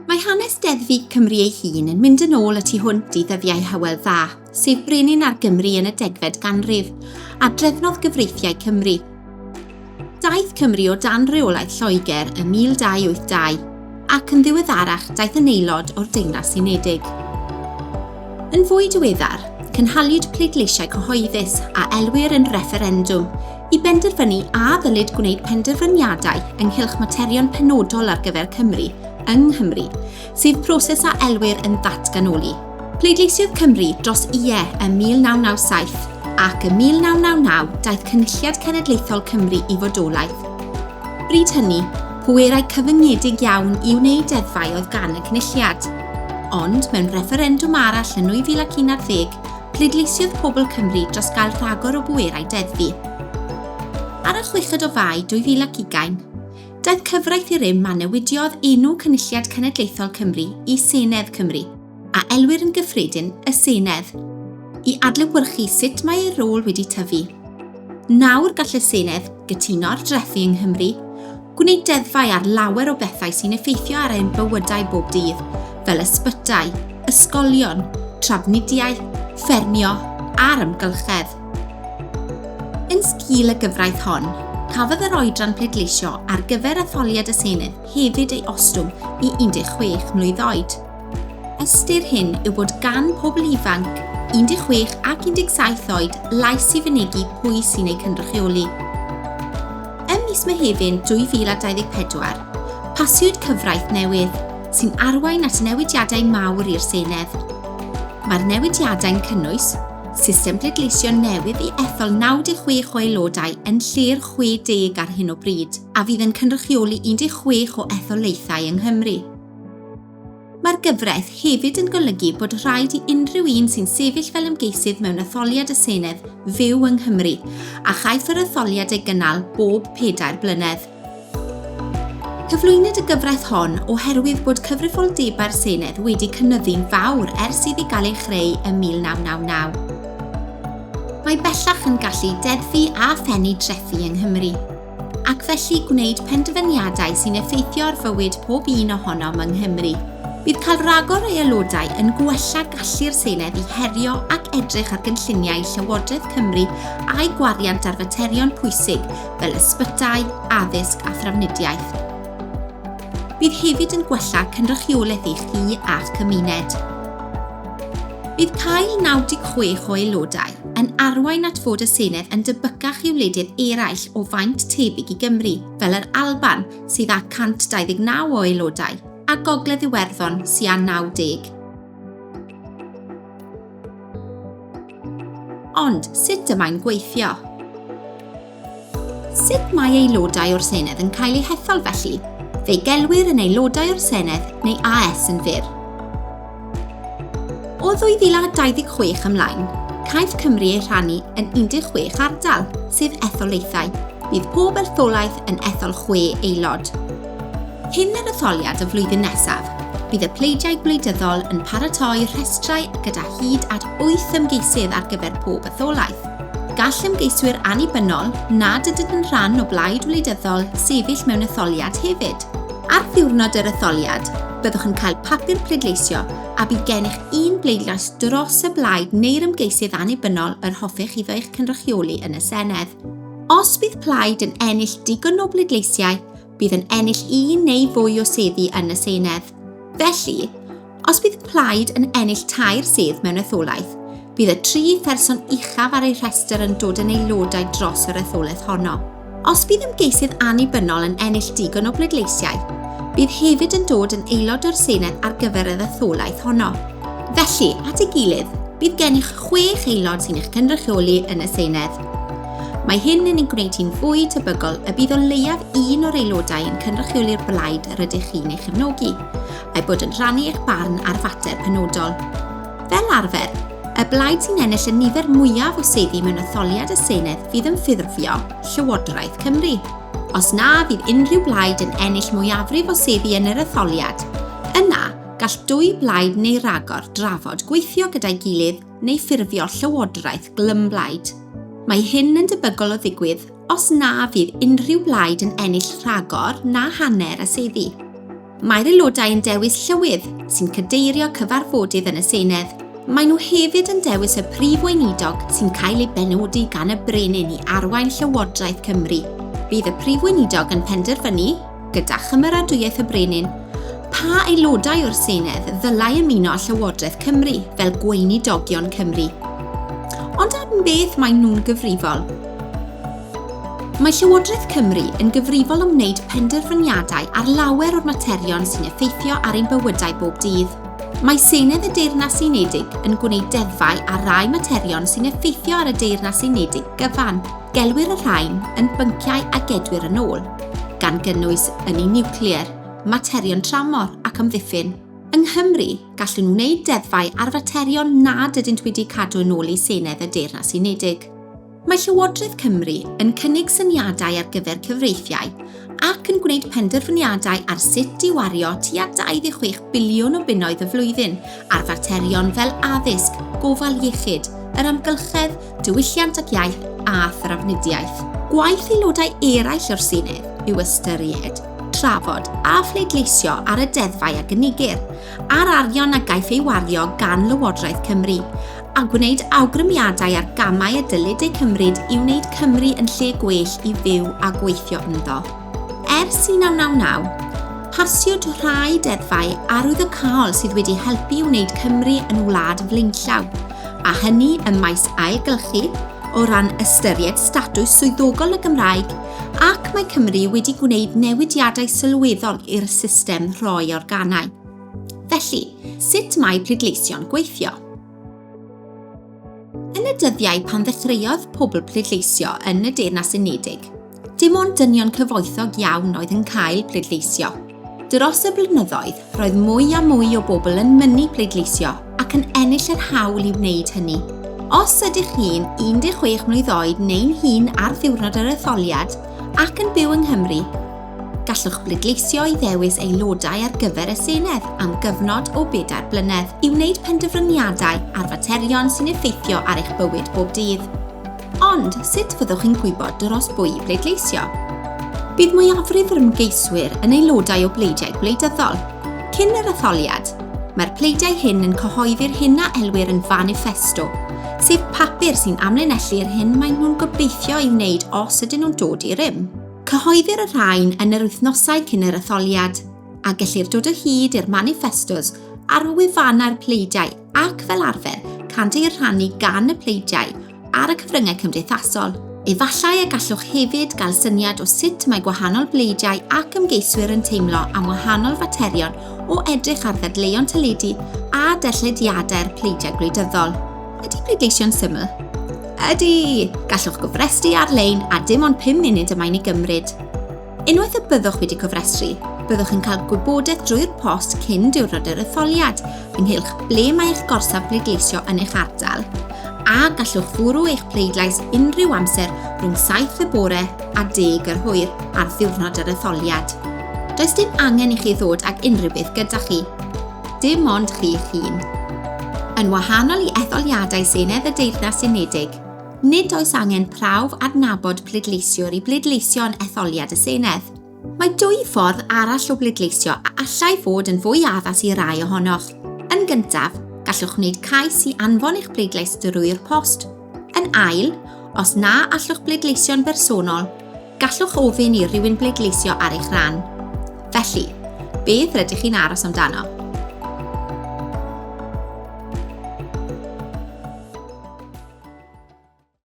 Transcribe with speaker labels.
Speaker 1: Mae hanes deddfu Cymru ei hun yn mynd yn ôl y tu hwnt i ddyddiau Hywel Dda, sef brenin ar Gymru yn y degfed ganrif, a drefnodd gyfreithiau Cymru. Daeth Cymru o dan reolaeth Lloegr ym 1282, ac yn ddiweddarach daeth yn aelod o'r Deyrnas Unedig. Yn fwy diweddar, cynhaliwyd pleidleisiau cyhoeddus, a elwir yn refferendwm, i benderfynu a ddylid gwneud penderfyniadau ynghylch materion penodol ar gyfer Cymru yng Nghymru, sef proses a elwir yn ddatganoli. Pleidleisiodd Cymru dros Ie ym 1997, ac ym 1999 daeth Cynulliad Cenedlaethol Cymru i fodolaeth. Bryd hynny, pwerau cyfyngedig iawn i wneud deddfau oedd gan y Cynulliad. Ond, mewn refferendwm arall yn 2011, Pleidleisiodd pobl Cymru dros gael rhagor o bwerau deddfu. Ar y chweched o Fai 2020, daeth cyfraith i rym a newidiodd enw Cynulliad Cenedlaethol Cymru i Senedd Cymru, a elwir yn gyffredin y Senedd, i adlewyrchu sut mae ei rôl wedi tyfu. Nawr gall y Senedd gytuno ar drethi yng Nghymru, gwneud deddfau ar lawer o bethau sy'n effeithio ar ein bywydau bob dydd, fel ysbytai, ysgolion, trafnidiaeth, ffermio a'r amgylchedd. Yn sgil y gyfraith hon, cafodd yr oedran pleidleisio ar gyfer etholiad y Senedd hefyd ei ostwng i 16 mlwydd oed. Ystyr hyn yw bod gan pobl ifanc 16 ac 17 oed lais i fynegi pwy sy'n eu cynrychioli. Ym mis Mehefin 2024, pasiwyd cyfraith newydd, sy'n arwain at newidiadau mawr i'r Senedd. Mae'r newidiadau'n cynnwys system bleidleisio newydd i ethol 96 o aelodau yn lle'r 60 ar hyn o bryd, a fydd yn cynrychioli 16 o etholaethau yng Nghymru. Mae'r gyfraith hefyd yn golygu bod rhaid i unrhyw un sy'n sefyll fel ymgeisydd mewn etholiad y Senedd fyw yng Nghymru, a chaiff yr etholiad ei gynnal bob pedair blynedd. Cyflwynwyd y gyfraith hon oherwydd bod cyfrifoldebau'r Senedd wedi cynyddu'n fawr ers iddi gael ei chreu ym 1999. Mae bellach yn gallu deddfu a phennu trethi yng Nghymru. ac felly gwneud penderfyniadau sy'n effeithio ar fywyd pob un ohonom yng Nghymru. Bydd cael rhagor o aelodau yn gwella gallu'r Senedd i herio ac edrych ar gynlluniau Llywodraeth Cymru a'i gwariant ar faterion pwysig fel ysbytai, addysg a thrafnidiaeth. Bydd hefyd yn gwella cynrychiolaeth i chi a'ch cymuned. Bydd cael 96 o aelodau yn arwain at fod y Senedd yn debycach i wledydd eraill o faint tebyg i Gymru, fel yr Alban, sydd â 129 o aelodau, a Gogledd Iwerddon, sy â 90. Ond, sut y mae'n gweithio? Sut mae aelodau o'r Senedd yn cael eu hethol felly? Fe'i gelwir yn Aelodau o'r Senedd neu AS yn fyr. O 2026 ymlaen, caiff Cymru ei rhannu yn 16 ardal, sef etholaethau. Bydd pob etholaeth yn ethol chwe aelod. Cyn yr etholiad y flwyddyn nesaf, bydd y pleidiau gwleidyddol yn paratoi rhestrau gyda hyd at wyth ymgeisydd ar gyfer pob etholaeth. Gall ymgeiswyr annibynnol nad ydynt yn rhan o blaid wleidyddol sefyll mewn etholiad hefyd. Ar ddiwrnod yr etholiad, byddwch yn cael papur pleidleisio a bydd gennych un bleidlais dros y blaid neu'r ymgeisydd annibynnol yr hoffech iddo eich cynrychioli yn y Senedd. Os bydd plaid yn ennill digon o bleidleisiau, bydd yn ennill un neu fwy o seddi yn y Senedd. Felly, Os bydd plaid yn ennill tair sedd mewn etholaeth, bydd y tri pherson uchaf ar ei rhestr yn dod yn aelodau dros yr etholaeth honno. Os bydd ymgeisydd annibynnol yn ennill digon o bleidleisiau, bydd hefyd yn dod yn aelod o'r Senedd ar gyfer yr etholaeth honno. Felly, at ei gilydd, bydd gennych chwech aelod sy'n eich cynrychioli yn y Senedd. Mae hyn yn ei gwneud hi'n fwy tebygol y bydd o leiaf un o'r aelodau yn cynrychioli'r blaid yr ydych chi'n ei chefnogi. a'i bod yn rhannu eich barn ar fater penodol. Fel arfer, y blaid sy'n ennill y nifer mwyaf o seddi mewn etholiad y Senedd fydd yn ffurfio Llywodraeth Cymru. Os na fydd unrhyw blaid yn ennill mwyafrif o seddi yn yr etholiad, yna gall dwy blaid neu ragor drafod gweithio gyda'i gilydd neu ffurfio llywodraeth glymblaid. Mae hyn yn debygol o ddigwydd os na fydd unrhyw blaid yn ennill rhagor na hanner y seddi. Mae'r aelodau yn dewis llywydd sy'n cadeirio cyfarfodydd yn y Senedd. Maen nhw hefyd yn dewis y Prif Weinidog sy'n cael ei benodi gan y Brenin i arwain Llywodraeth Cymru. Bydd y Prif Weinidog yn penderfynu, gyda chymeradwyaeth y Brenin, pa aelodau o'r Senedd ddylai ymuno â Llywodraeth Cymru fel Gweinidogion Cymru. Ond am beth maen nhw'n gyfrifol? Mae Llywodraeth Cymru yn gyfrifol am wneud penderfyniadau ar lawer o'r materion sy'n effeithio ar ein bywydau bob dydd. Mae Senedd y Deyrnas Unedig yn gwneud deddfau ar rai materion sy'n effeithio ar y Deyrnas Unedig gyfan. Gelwir y rhain yn bynciau a gedwir yn ôl, gan gynnwys ynni niwclear, materion tramor ac amddiffyn. Yng Nghymru, gallwn wneud deddfau ar faterion nad ydynt wedi cadw yn ôl i Senedd y Deyrnas Unedig. Mae Llywodraeth Cymru yn cynnig syniadau ar gyfer cyfreithiau ac yn gwneud penderfyniadau ar sut i wario tua 26 biliwn o bunnoedd y flwyddyn ar faterion fel addysg, gofal iechyd, yr amgylchedd, diwylliant ac iaith a thrafnidiaeth. Gwaith aelodau eraill o'r Senedd yw ystyried, trafod a phleidleisio ar y deddfau a gynigir, a'r arian a gaiff ei wario gan Lywodraeth Cymru, a gwneud awgrymiadau ar gamau y dylid eu cymryd i wneud Cymru yn lle gwell i fyw a gweithio ynddo. Ers 1999, pasiwyd rhai deddfau arwyddocaol sydd wedi helpu i wneud Cymru yn wlad flaenllaw, a hynny ym maes ailgylchu, o ran ystyried statws swyddogol y Gymraeg, ac mae Cymru wedi gwneud newidiadau sylweddol i'r system rhoi organau. Felly, sut mae pleidleisio'n gweithio? Yn y dyddiau pan ddechreuodd pobl pleidleisio yn y Deyrnas Unedig, dim ond dynion cyfoethog iawn oedd yn cael pleidleisio. Dros y blynyddoedd, roedd mwy a mwy o bobl yn mynnu pleidleisio ac yn ennill yr hawl i wneud hynny. Os ydych chi'n 16 mlwydd oed neu'n hŷn ar ddiwrnod yr etholiad ac yn byw yng Nghymru, Gallwch bleidleisio i ddewis aelodau ar gyfer y Senedd am gyfnod o bedair blynedd i wneud penderfyniadau ar faterion sy'n effeithio ar eich bywyd bob dydd. Ond, sut fyddwch chi'n gwybod dros bwy i bleidleisio? Bydd mwyafrif yr ymgeiswyr yn aelodau o bleidiau gwleidyddol. Cyn yr etholiad, mae'r pleidiau hyn yn cyhoeddi'r hyn a elwir yn faniffesto, sef papur sy'n amlinellu'r hyn maen nhw'n gobeithio ei wneud os ydyn nhw'n dod i rym. Cyhoeddir y rhain yn yr wythnosau cyn yr etholiad, a gellir dod o hyd i'r maniffestos ar wefannau'r pleidiau ac fel arfer cânt eu rhannu gan y pleidiau ar y cyfryngau cymdeithasol. Efallai y gallwch hefyd gael syniad o sut mae gwahanol bleidiau ac ymgeiswyr yn teimlo am wahanol faterion o edrych ar ddadleuon teledu a darllediadau'r pleidiau gwleidyddol. Ydy pleidleisio'n syml? Ydy! Gallwch gofrestru ar-lein a dim ond 5 munud y mae'n ei gymryd. Unwaith y byddwch wedi cofrestru, byddwch yn cael gwybodaeth drwy'r post cyn diwrnod yr etholiad ynghylch ble mae eich gorsaf bleidleisio yn eich ardal, a gallwch fwrw eich pleidlais unrhyw amser rhwng 7 y bore a 10 yr hwyr ar ddiwrnod yr etholiad. Does dim angen i chi ddod ag unrhyw beth gyda chi. Dim ond chi'ch hun. Yn wahanol i etholiadau Senedd y Deyrnas Unedig, nid oes angen prawf adnabod pleidleisiwr i bleidleisio yn etholiad y Senedd. Mae dwy ffordd arall o bleidleisio a allai fod yn fwy addas i rai ohonoch. Yn gyntaf, gallwch wneud cais i anfon eich pleidlais drwy'r post. Yn ail, os na allwch bleidleisio'n bersonol, Gallwch ofyn i rywun bleidleisio ar eich rhan. Felly, beth rydych chi'n aros amdano?